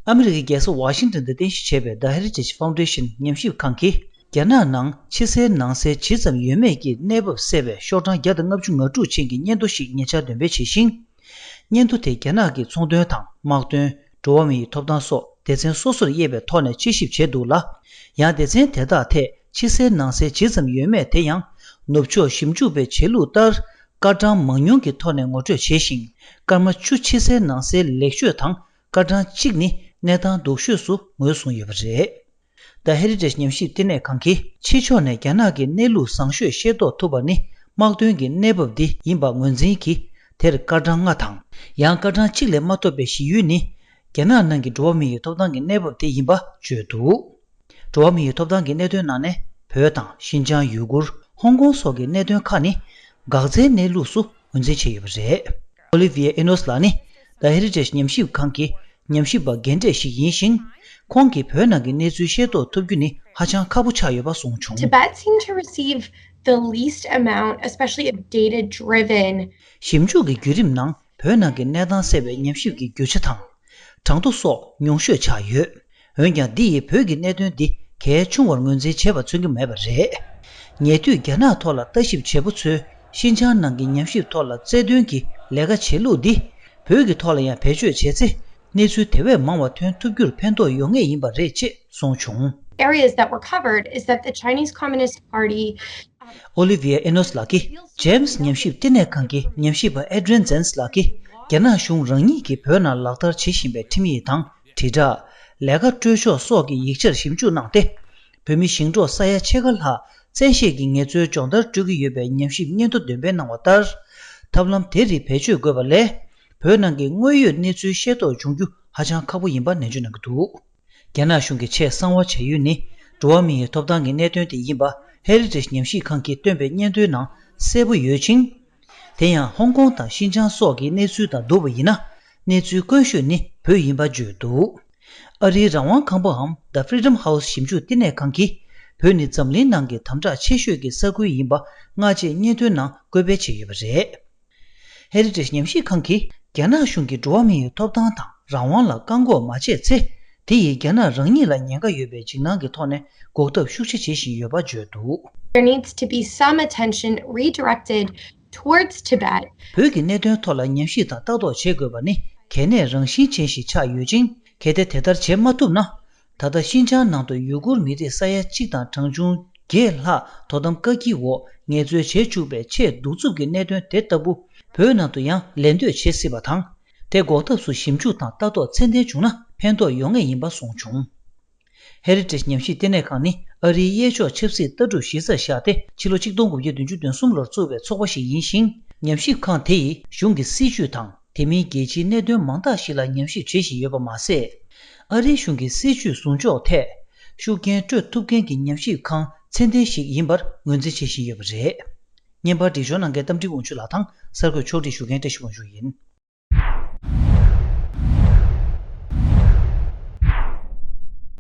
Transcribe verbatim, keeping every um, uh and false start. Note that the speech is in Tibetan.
ཨ་མི་རི་ཀའི་རྒྱལ་ས་ཝ་ཤིང་ཏོན་དུ་རྟེན་གཞི་བྱས་པའི་The Heritage Foundation ཉམས་ཞིབ་ཁང་གིས། རྒྱ་ནག་ནང་ཕྱི་གསལ་ནང་གསལ་ཇི་ཙམ་ཡོད་མེད་ཀྱི་གནས་བབ་གསལ་བའི་ཤོག་གྲངས་བརྒྱ་དང་ལྔ་བཅུ་ང་དྲུག་ཅན་གྱི་སྙན་ཐོ་ཞིག་ཉེ་ཆར་འདོན་སྤེལ་བྱས་ཤིང་། སྙན་ཐོ་དེ་རྒྱ་ནག་གི་ཚོང་དོན་དང་དམག་དོན། འགྲོ་བ་མིའི་ཐོབ་ཐང་སོགས་སྡེ་ཚན་སོ་སོར་དབྱེ་བའི་ཐོག་ནས་དཔྱད་ཞིབ་བྱས་འདུག་ལ། ཡང་སྡེ་ཚན་དེ་དག་ཐད་ཕྱི་གསལ་ནང་གསལ་ཇི་ཙམ་ཡོད་མེད་དེ་ཡང་། ནུབ་ཕྱོགས་ཞིབ་འཇུག་པའི་བྱེད་ལུགས་ལྟར། སྐར་གྲངས་མང་ཉུང་གི་ཐོག་ནས་ངོ་སྤྲོད་བྱས་ཤིང་། སྐར་མ་བཅུ་ཕྱི་གསལ་ནང་གསལ་ལེགས་ཤོས་དང་། སྐར་གྲངས་གཅིག་ནི་གནས་སྟངས་སྡུག་ཤོས་སུ་ངོས་བཟུང་ཡོད་པ་རེད། The Heritage ཉམས་ཞིབ་ལྟེ་གནས་ཁང་གིས། ཕྱི་ཕྱོགས་ནས་རྒྱ་ནག་གི་གནས་ལུགས་བཟང་ཤོས་ཤེས་རྟོགས་ཐུབ་པ་ནི། དམག་དོན་གྱི་གནས་བབ་འདི་ཡིན་པ་ངོས་འཛིན་གྱིས། དེར་སྐར་གྲངས་ལྔ་དང་། ཡང་སྐར་གྲངས་གཅིག་ལས་མ་ཐོབ་པའི་གཞི་ཡུལ་ནི། རྒྱ་ནག་ནང་གི་འགྲོ་བ་མིའི་ཐོབ་ཐང་གི་གནས་བབ་དེ་ཡིན་པ་བརྗོད་འདུག་འགྲོ་བ་མིའི་ཐོབ་ཐང་གི་གནད་དོན་ནང་ནས། བོད་དང་ཤིན་ཅང་ཡུ་གུར། ཧོང་ཀོང་སོགས་ཀྱི་གནད་དོན་ཁག་ནི། འགག་རྩའི་གནས་ལུགས་སུ་ངོས་འཛིན་བྱས་ཡོད་པ་རེད། Olivia Enos ལགས་ནི། The Heritage ཉམས་ཞིབ་ཁང་གི་ཉམས་ཞིབ་པ་རྒན་གྲས་ཤིག་ཡིན་ཞིང་། ཁོང་གིས་བོད་ནང་གི་གནས་ཚུལ་ཤེས་རྟོགས་ཐུབ་རྒྱུ་ནི་ཧ་ཅང་ཁག་པོ་ཆགས་ཡོད་པ་གསུངས་བྱུང་། Tibet seemed to receive the least amount, especially of data driven. ཞིབ་འཇུག་གི་བརྒྱུད་རིམ་ནང་བོད་ནང་གི་གནས་སྟངས་གསལ་བའི་ཉམས་ཞིབ་ཀྱི་རྒྱུ་ཆ་དང་། གྲངས་ཐོ་སོགས་ཉུང་ཤོས་ཆགས་ཡོད། འོན་ཀྱང་། འདི་ཡིས་བོད་ཀྱི་གནད་དོན་འདི་གལ་ཆུང་བར་ངོས་འཛིན་བྱས་པ་མཚོན་གྱི་མེད་པ་རེད། ཉེ་དུས་རྒྱ་ནག་ཐོག་ལ་ལྟ་ཞིབ་བྱེད་པོ་ཚོས་ཤིན་ཅང་ནང་གི་ཉམས་ཞིབ་ཐོག་ལ་རྩལ་འདོན་གྱི་ལས་ཀ་བྱེད་ལུགས་འདི། བོད་ཀྱི་ཐོག་ལ་ཡང་བེད་སྤྱོད་བྱས་ཚེ། གནས་ཚུལ་དེ་བས་མང་བ་ཐོན་ཐུབ་རྒྱུར་ཕན་ཐོགས་ཡོང་ངེས་ཡིན་པ་རེད་ཅེས་གསུངས་བྱུང་། Areas that were covered is that the Chinese Communist Party Olivia Enos ལགས་ཀྱིས། James ཉམས་ཞིབ་ལྟེ་གནས་ཁང་གི་ཉམས་ཞིབ་པ་Adrian Zenz ལགས་ཀྱིས། རྒྱ་ནག་གཞུང་རང་ཉིད་ཀྱིས་བོད་ནང་ལག་བསྟར་བྱེད་བཞིན་པའི་ཁྲིམས་ཡིག་དང་། དྲིལ་བསྒྲགས། ལས་ཀ་སྤྲོད་ཕྱོགས་སོགས་ཀྱི་ཡིག་ཆར་ཞིབ་འཇུག་གནང་སྟེ། བོད་མི་ཞིང་འབྲོག་ས་ཡ་ཕྱེད་ཀ་ལྷག་བཙན་ཤེད་ཀྱིས་ངལ་རྩོལ་སྦྱོང་བརྡར་སྤྲོད་ཀྱི་ཡོད་པའི་ཉམས་ཞིབ་སྙན་ཐོ་འདོན་སྤེལ་གནང་བ་ལྟར། ཐབས་ལམ་དེ་རིགས་བེད་སྤྱོད་དགོས་པ་ལས། བོད་ནང་གི་དངོས་ཡོད་གནས་ཚུལ་ཤེས་རྟོགས་འབྱུང་རྒྱུ་ཧ་ཅང་ཁག་པོ་ཡིན་པ་ནན་བརྗོད་གནང་གི་འདུག་རྒྱ་ནག་གཞུང་གི་ཆེས་གསང་བ་བྱ་ཡུལ་ནི། འགྲོ་བ་མིའི་ཐོབ་ཐང་གི་གནད་དོན་དེ་ཡིན་པ། Heritage ཉམས་ཞིབ་ཁང་གིས་བཏོན་པའི་སྙན་ཐོའི་ནང་གསལ་པོ་ཡོད་ཅིང་། དེ་ཡང་། ཧོང་ཀོང་དང་ཤིན་ཅང་སོགས་ཀྱི་གནས་ཚུལ་དང་བསྡུར་བ་ཡིན་ན། གནས་ཚུལ་དཀོན་ཤོས་ནི་བོད་ཡིན་པ་བརྗོད་འདུག་ཨ་རིའི་རང་དབང་ཁང་པའམ། The Freedom House ཞིབ་འཇུག་ལྟེ་གནས་ཁང་གིས། བོད་ནི་འཛམ་གླིང་ནང་གི་དམ་དྲག་ཆེ་ཤོས་ཀྱི་ས་ཁུལ་ཡིན་པ་སྔ་རྗེས་སྙན་ཐོའི་ནང་བཀོད་སྤེལ་བྱས་ཡོད་པ་རེད། Heritage ཉམས་ཞིབ་ཁང་གིས། རྒྱ་ནག་གཞུང་གིས་འགྲོ་བ་མིའི་ཐོབ་ཐང་དང་རང་དབང་ལ་བཀག་འགོག་མ་བྱས་ཚེ། དེ་ཡིས་རྒྱ་ནག་རང་ཉིད་ལ་ཉེན་ཁ་ཡོད་པའི་འཇིགས་སྣང་གི་ཐོག་ནས་འགོག་ཐབས་ཤུགས་ཆེ་བྱེད་བཞིན་ཡོད་པ་བརྗོད་འདུག There needs to be some attention redirected towards Tibet. བོད་ཀྱི་གནད་དོན་ཐོག་ལ་ཉམས་ཞིབ་དང་ལྟ་རྟོག་བྱེད་དགོས་པ་ནི་གལ་གནད་རང་བཞིན་ཅན་ཞིག་ཆགས་ཡོད་ཅིང་། གལ་ཏེ་དེ་ལྟར་བྱེད་མ་ཐུབ་ན། ད་ལྟ་ཤིན་ཅང་ནང་དུ་ཡུ་གུར་མི་རིགས་ས་ཡ་གཅིག་དང་གྲངས་ཆུང་བརྒྱད་ལྷག་དོ་དམ་བཀག་སྐྱིལ་འོག་ངལ་རྩོལ་བྱེད་བཅུག་པའི་ཆེས་གདུག་རྩུབ་ཀྱི་གནད་དོན་དེ་ལྟ་བུ་བོད་ནང་དུ་ཡང་ལད་ཟློས་བྱེད་སྲིད་པ་དང་། དེ་འགོག་ཐབས་སུ་ཞིབ་འཇུག་དང་ལྟ་རྟོག་ཚད་ལྡན་བྱུང་ན་ཕན་ཐོགས་ཡོང་ངེས་ཡིན་པ་གསུངས་བྱུང་། Heritage ཉམས་ཞིབ་ལྟེ་གནས་ཁང་ནི་ཨ་རིའི་གཡས་ཕྱོགས་ཆབ་སྲིད་ལྟ་གྲུབ་གཞི་རྩར་བཞག་སྟེ་ཕྱི་ལོ་ཆིག་སྟོང་དགུ་བརྒྱ་བདུན་ཅུ་དོན་གསུམ་ལོར་བཙུགས་པའི་ཚོགས་པ་ཞིག་ཡིན་ཞིང་། ཉམས་ཞིབ་ཁང་དེ་ཡིས་གཞུང་གི་སྲིད་བྱུས་དང་། དེ་མིན་རྒྱལ་སྤྱིའི་གནད་དོན་མང་དག་ཞིག་ལ་ཉམས་ཞིབ་བྱེད་བཞིན་ཡོད་པ་མ་ཟད། ཨ་རིའི་གཞུང་གི་སྲིད་བྱུས་བཟུང་ཕྱོགས་ཐད་ཤུགས་རྐྱེན་སྤྲོད་ཐུབ་མཁན་གྱི་ཉམས་ཞིབ་ཁང་ཚད་ལྡན་ཞིག་ཡིན་པར་ངོས་འཛིན་བྱེད་བཞིན་ཡོད་པ་རེད། བརྙན་པར་སྒྲིག་སྦྱོར་གནང་མཁན་རྟ་མགྲིན་དབང་ཕྱུག་ལགས་དང་གསར་འགོད་ཕྱོགས་སྒྲིག་ཞུ་མཁན་བཀྲ་ཤིས་དབང་ཕྱུག་ཡིན།